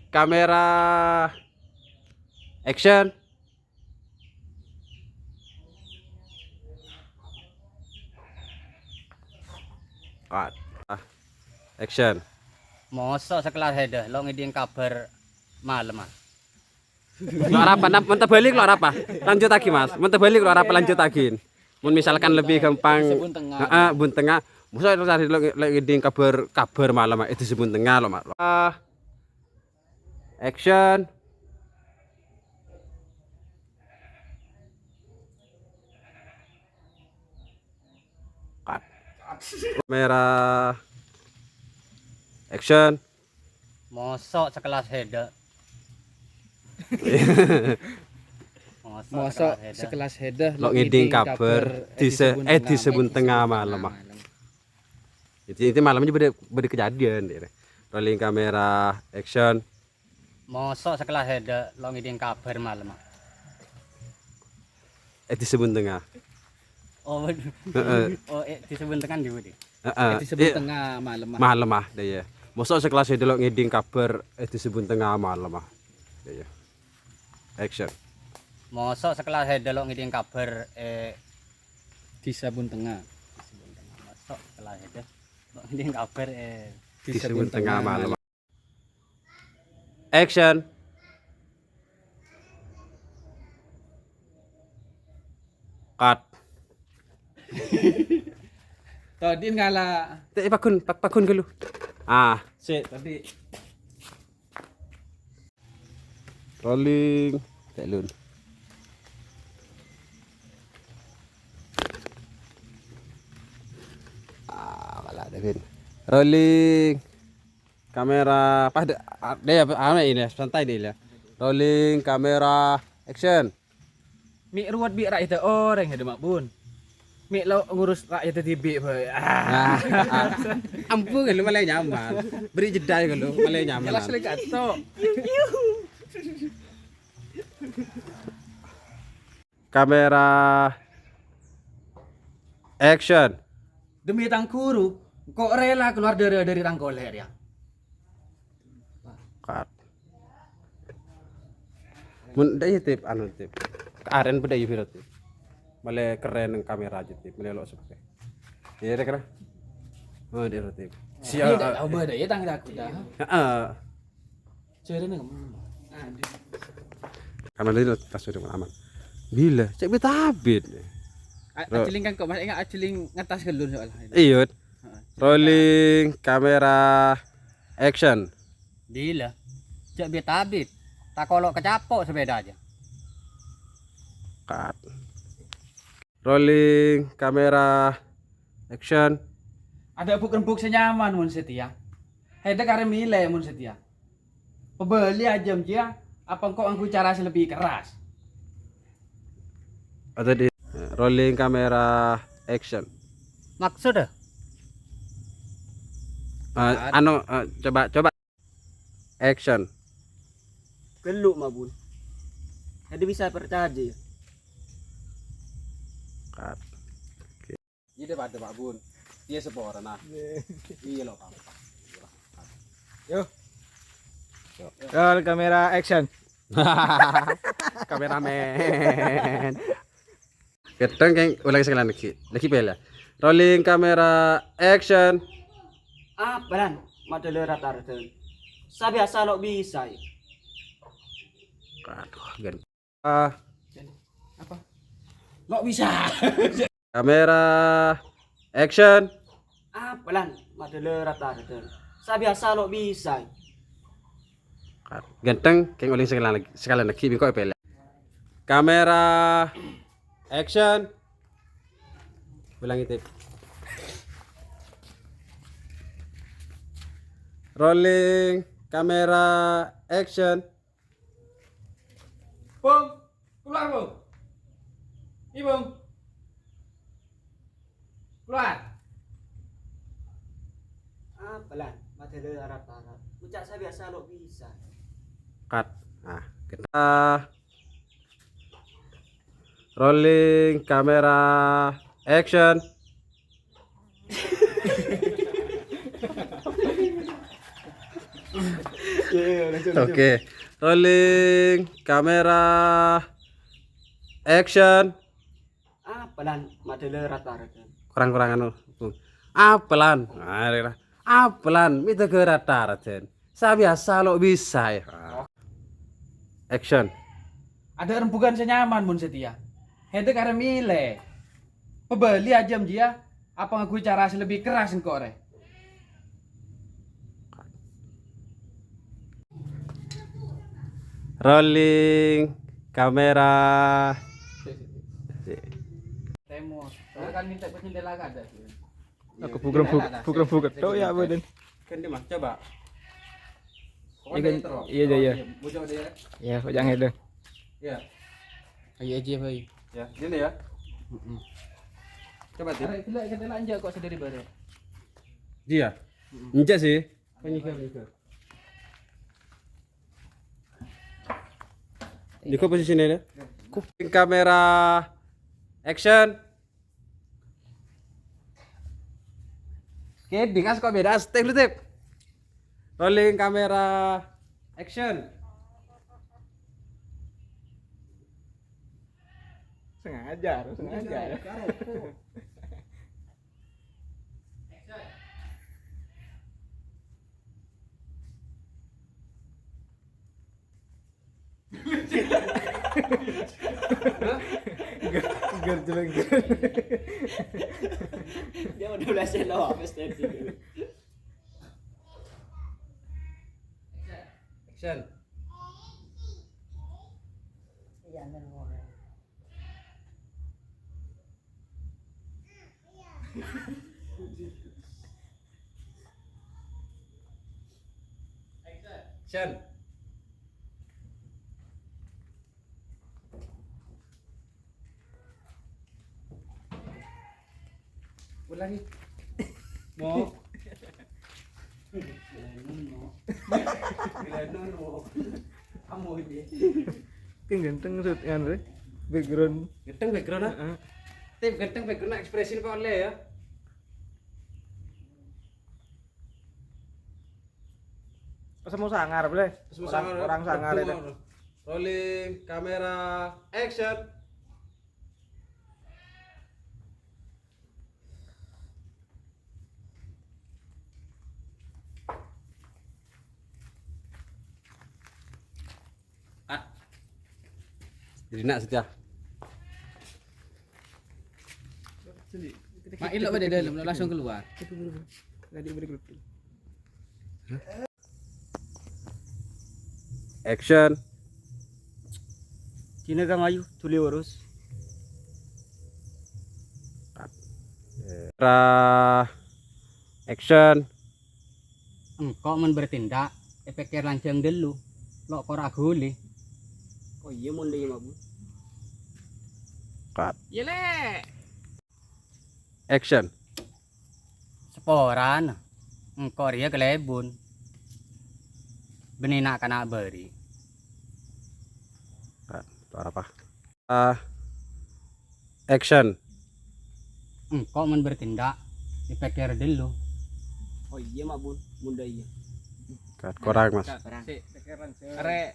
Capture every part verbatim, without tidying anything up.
Kamera, action. Cut. Ah, action. Mosok sakellas Heda lo' ngèdhing kabhâr malem, ah. Lo' arapa? Nap-, mon tabâlik lo' arapa? Lanjuttaghi, Mas. Mon tabâlik lo' arapa? Lanjuttaghi. Mon misalkan lebih gampang, heeh, Bun Tengnga. Mosok lo' ca'na lo' nge-, lo' ngèdhing kabhâr, kabhâr malem, ah, è Dhisa Bun Tengnga lo', Mas. Ah, action. Cut. Kamera. Action. Mosok sakellas Heda. Mosok Mosok sakellas Heda. Sakellas Heda lo' ngèdhing kabhâr Dhisa, eh, Dhisa Bun Tengnga malem, ah. Itu, itu malemnya bâdâ, bâdâ kejadian, deh. Rolling kamera, action. Mosok sakellas Heda lo' ngèdhing kabhâr malem, ah. È Dhisa Bun Tengnga. Oh, waduh. Heeh. Oh, è Dhisa Bun Tengnga ndi, Budi? Heeh. È Dhisa Bun Tengnga malem, ah. Malem, ah, deh, ya. Mosok sakellas Heda lo' ngèdhing kabhâr è Dhisa Bun Tengnga malem, ah. Deh, ya. Action. Mosok sakellas Heda lo' ngèdhing kabhâr è Dhisa Bun Tengnga. Mosok sakellas Heda lo' ngèdhing kabhâr è Dhisa Bun Tengnga malem. Action. Cut. Todin ngala. Tè, paghun, pa-, paghun ghâllu. Ah. Sè, tadi. Rolling. Tè, Lun. Ah, malah ada, Vin. Rolling. Kamera, pas de-, a-, deh, apa, ame ini, santai deh, ya. Rolling, kamera, action. Mi' ruwet bi' ra'yadda orèng, ya, Mak Bun. Mi' lo' ngurus ra'yadda dhibi', bhâi. Ah. Ampun, kan, lu malah nyaman. Beri jeda, kan, lu malah nyaman. Jelas lagi, Kato. Kamera, action. Demi tang ghuru, engko' rela kalowar dârâ dâri tang kolè' rèya. Cut. Mon dâ' iyâ, Tip, anu, Tip. Arèn bâdâ iyâ, Biro, Tip. Malè kerrèn kamera jâ, Tip. Malè lo' sebbhâ. Iyâ, kira-kira. Oh, dâ' iyâ, Tip. Siap. Iyâ, dâ' tao bâdâ, iyâ, tang aku dah. Heeh. Jarana kemma. Aduh. Aman tadi tas udah aman. Bilâ, cè' bit-abit. A-, Ro- ajeling kan kok, Mas, enggak ajeling ngetas ghâllu soalnya. Iyâ. Heeh. Rolling, kamera, action. Bilâ. Cè' bit-abit. Takolo' kacapo' sepeda aja. Cut. Rolling, kamera, action. Ada buk-rembuk sè nyaman, mon satèya. Hèdâ karè milè, mon satèya. Pabâli ajâm, Jiya, apa engko' ngangghuy cara sè lebbi kerras? Atau di, rolling kamera, action. Maksud, eh? Eh, anu, eh, coba, coba. Action. Ghâllu, Mak Bun. Jadi bisa percaya, ya? Cut. Iyâ, dâ' padâ, Pak Bun. Iyâ, saporana. Iyâ, lo', Pak. Yo. Roll kamera, action. Kameramen. Ghântèng, kèng, ulang sakalè lagi. Lagi pèlè. Rolling kamera, action. Apa, Lan? Madâlâ rata-rata. Sabiasa lo' bisa, ya. Aduh, gan- Ah. Apa? Lo' bisa. Kamera, action. Apa, Lan? Madâlâ rata-rata. Sabiasa lo' bisa. Ghântèng, kèng oling sakalè lagi, sakalè lagi, bengko epele. Kamera, action. Ulangi, Tip. Rolling, kamera, action. Bung, keluar, Bung. Nih, Bung. Keluar. Apa, Lan? Madâlâ rata-rata. Ucap sabiasa lo' bisa. Cut. Nah, kita rolling, kamera, action. Oke, rolling, kamera, action. Apelan model rata-rata. Kurang-kurang anu, Bung. Apelan. Nah, rera. Apelan, mètèghâ rata-rata. Sabiyasa lo' bisa, ya. Action. Adâ' rembughân sè nyaman, mon satèya. Hèdâ karè mèlè. Pabâli ajâm jiyâ, apa ngangghuy cara sè lebbi kerras engko' rè? Rolling, kamera. Tèmor. Kan minta jendela kada. Aku bugrem bug-, bugrem buget. Tok ya, apa, Den? Kan dia, Mas, coba. Iya, kan? Iya, iya, iya. Bocor dia. Ya, kok jangan itu. Ya. Ayo aja, Bay. Ya, gini ya. Mm-mm. Coba, Dit. Arek gila, kita lanjut kok sedari bare. Dia? Mm-mm. Enggak sih. Apa nyigar, nyigar? Juga posisinya ya. Kuping kamera. Action. Oke, dengan kok beda setting lu, Tip. Rolling kamera. Action. Sengaja, harus sengaja. Geger jelek. Dia udah berhasil loh, apa step itu? Action. Action. Ulangi. Mo. Glennon, Mo. Glennon, Mo. Kamu ini. Kan ganteng shoot kan, Re? Background. Ganteng background, ah? Heeh. Tim ganteng background, ekspresi kok oleh ya. Pas mau sangar, Bre. Pas mau sangar, orang sangar itu. Rolling, kamera, action. Cut. Jadi nak setia. Main lo pada dalam, lo langsung keluar. Tadi beri keluar. Action. Cina Kang Ayu, tuli urus. Ra-, action. Engko' mon bertindak, èpèkkèr lanjhâng ghâllu. Lo' kor aghuli. Oh iyâ, mon dâ' iyâ, Mabun. Cut. Iyâ, Lè'. Action. Saporana. Engko' rèya kalèbun. Bânnè na'-kana' bâri'. Cut. Suara apa? Ah, action. Engko' mon bertindak, èpèkkèr ghâllu. Oh iyâ, Mabun. Mon dâ' iyâ. Cut, kurang, Mas. Cut, kurang. Sik. Arè',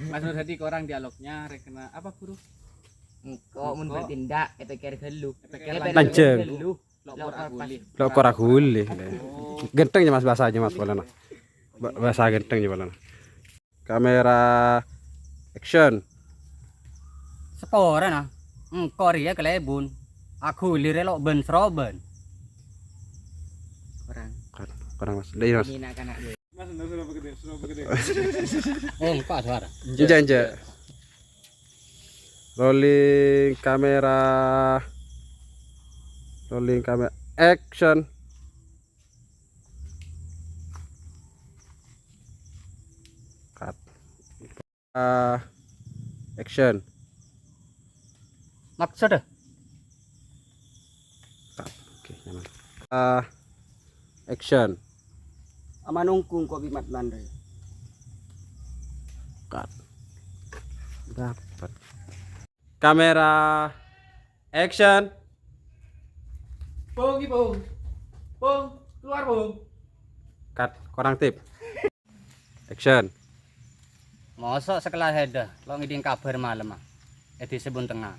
Mas Nur Hadi, kurang dialognya, arè' kena apa, Guru? Engko' mon bertindak, èpèkkèr ghâllu. Èpèkkèr lanjhâng. Ghâllu. Lo' kor aghuli. Lo' kor aghuli. Ganteng ya, Mas, bahasanya, Mas, polana. Ba-, bahasa ganteng ya, polana. Kamera, action. Saporana. Engko' rèya kalèbun. Aghuli rè lo' bân-sarobân. Kurang. Kurang, Mas. Dâ' iyâ, Mas. Ini anak-anak. Mas, enggak, suruh begitu, suruh begitu. Eh, lupa suara. Enjâ', enjâ'. Rolling kamera. Rolling kamera. Action. Cut. Ah, action. Maksud, eh? Cut. Oke, nyaman. Ah, action. Amanungkung kopi matlan re. Cut. Dapat. Kamera, action. Pung, Ki, Pung. Pung, keluar, Pung. Cut, kurang tip. Action. Mosok sakellas sèdhâ lo' ngèdhing kabhâr malemma è dhisa Buntengnga.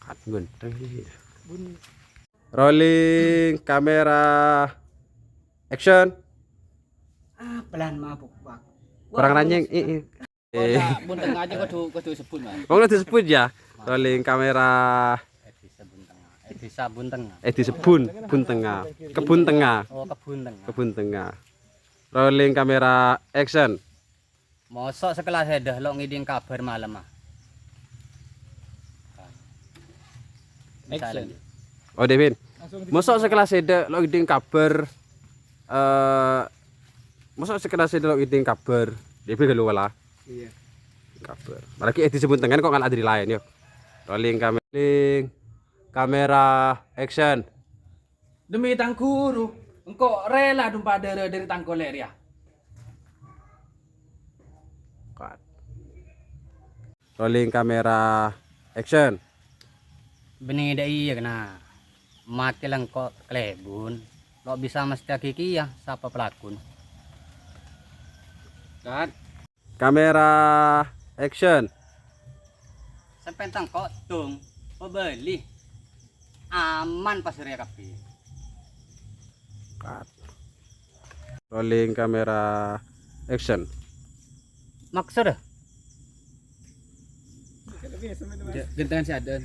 Kat ghânteng sih. Rolling kamera. Action. Ah, pelan mabuk, Pak. Kurang ranyèng. Iya, iya. Oh, ya, Buntengnga aja kudu, kudu sebut, Mas. Wong kudu sebut ya. Rolling kamera. È dhisa Buntengnga. È dhisa Buntengnga. È dhisa Bun, Buntengnga. Kebun Tengah. Oh, Kebun Tengah. Kebun Tengah. Rolling kamera, action. Mosok sakellas sèdhâ lo' ngèdhing kabhâr malemma. Action. Oh, Devin. Mosok sakellas sèdhâ lo' ngèdhing kabhâr, eh, mosok sakellas sèdhâ lo' ngèdhing kabhâr. Devin gak lupa lah. Iya. Kabhâr. Apalagi è dhisa Buntengnga kok ngala' dhâri laèn, yo. Rolling kamera. Rolling kamera, action. Demi Tang Ghuru, engko' rela dumpa dârâ dâri Tang kolè' rèya. Cut. Rolling kamera, action. Bânnè dâ' iyâ, kèna. Makè la engko' kalèbun. Lo' bisa mastèyaghi kèya sapa pelaku. Cut. Kamera, action. Sampèyan tang kodhung, pabâli. Aman pas rèya kabbhi. Cut. Rolling kamera, action. Maksud? Ghântèngan si Aden.